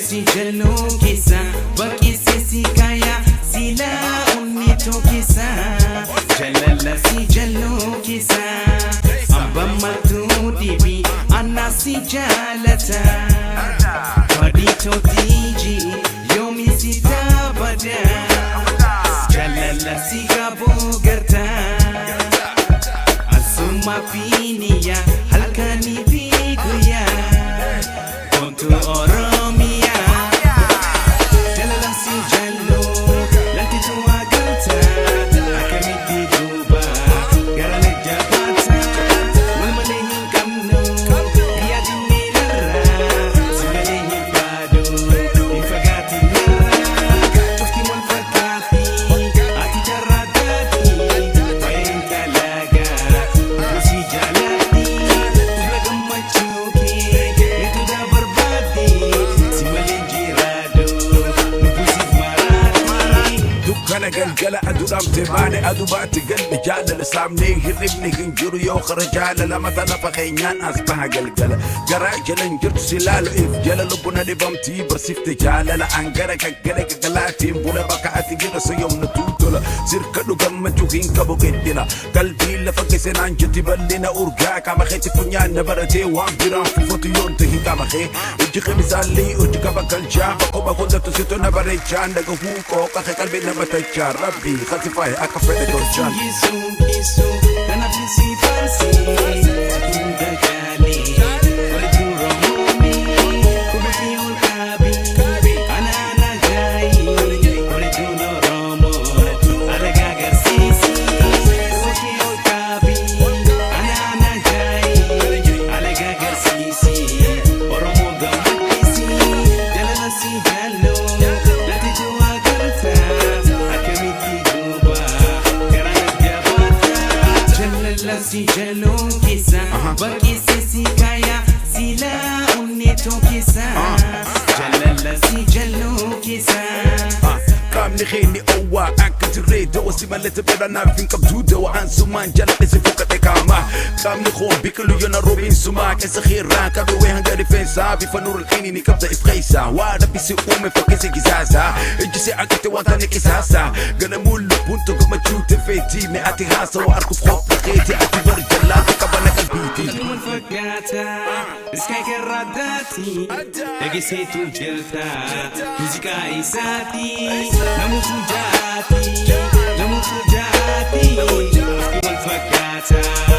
Si jallo keessa baqqeesse si kaya sila onni tokkessa jalala si jallo keessa abbammaltuu dhibi anna si jaalata fadhiitootii yoomi si taabada jalala si qaboo garta asuma fiiniya halkanii fi guyyaa kontu Oromiyaa. Jalala si jallo lanti tuwa galta akkamitti duuba gara na jabaata wal malee hin qabnu biyya dhimmiilarra si malee hin baadu hin fagaatinarra cufti wal fakkaatti ati carraaqaatti fayin dalagaa si jaalatti ufla gammachuu kee eetuudha barbaaddi si malee jiraadu lubbusiif maraatti. Dukkana galgala aduudhaamte baane aduu baatti galle jaalala saamnee hirribni hin jiru yoo kara jaalala mata lafa keenyaan as baha galgala garaa jalan jirtu si laalu if jala lubbuna dhibamtii barsiifte jaalala angara gaggale gagalaatiin bula bakka ati jira soyomna tuutola sirka dhugammachuu hin qabu qeddina qalbii lafa keessa naan jetti bal'ina urgaa qaama keetti funyaan na baratee waan biraan fufatu yoon ta'e hin qaama kee ijji qemisaallee hojii qaba galchaa bakkuma hundatti situ na bareechaa dhagahuu qooqa kee qalbii na batachaa rabbii khasifaaye akka fedhe tolchaan. Kisu kisu kanaaf si farsi hunda jaalee walitti roomoomi kubifi ol qaabi anaana jaayi walitti oromoo alagaa agarsiisi kubifi ol qaabi anaana jaayi alagaa agarsiisi oromoo gammachiisi jalala si jaallo lati tuwaa garta akkamitti duuba gara na jabaata jalala si jallo keessa baqqeesse si kaya sila onnee tokkessa jalala si jallo keessa. Qaamni keenya owwaa akka jirree da'oo si malee bira naaf hin qabdu da'oo ansumaan jala si fuqate qaama qaamni koo biqilu yoona roobiin sumaa keessa keerraa qabee hanga rifeensaa bifa nuurul ayni ni qabda if keessa waa rabbi si uume fakkeessa gizaasa ijji si akkate wanta ni qisaasa ganamuu lubbuun gammachuu tefeeti mee ati haasawa arkuuf qopha keeti ati bar jallaatu qabana qalbiiti. Wal fakkaata iskay kerraaddaati dhageesseetu jirta muuziqaa isaati namutu jaati namutu jaati wal fakkaata.